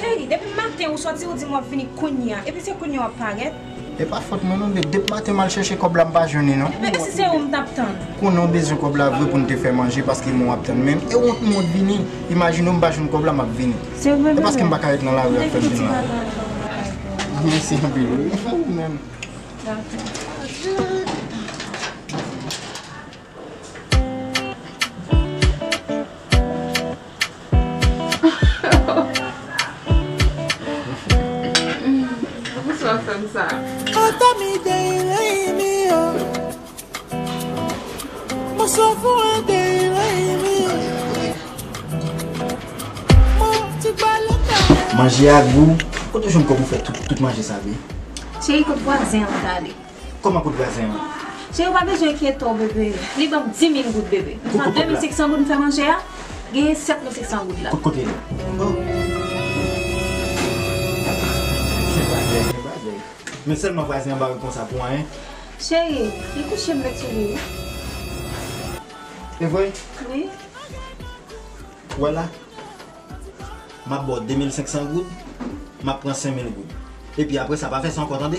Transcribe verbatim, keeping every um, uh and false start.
Cheri, depi maten ou sòti, ou di m w ap vini kounye a. Epi se kounye a w ap parèt. E pa fòt mwen non, babe. Depi maten m al chèche kòb la, m pa jwenn li non. Men si se ou m t ap tann. Konnen w bezwen kòb la vre pou n te fè manje, paske mwen w ap tann menm. E wont mwen w t vini. Imajine w m pa jwenn kòb la, m ap vini. Se vre, e paske m pa ka ret nan lari ap fè m vin la. Mèsi anpil wi. Ou menm. Poukisa w fè m sa? Manje a gou. Kote w jwenn kòb ou fè tout, tout manje sa, babe? Cheri, kot vwazen an t ale? Kòman kot vwazen an? Cheri, ou pa bezwen enkyete w, bebe. Li ban m dis mil goud, bebe. M pran de mil senk san goud m fè manje a, genyen sèt mil senk san goud la. Kot, kote li? Oh. Gen bagay, gen bagay. Men sèlman vwazen an ba w konsa pou anyen. Cheri, li kouche m met sou li wi. E vre? Wi. Vwala. M ap ba w de mil senk san goud, m ap pran senk mil goud. Epi apre sa, pa fè sa ankò, tande?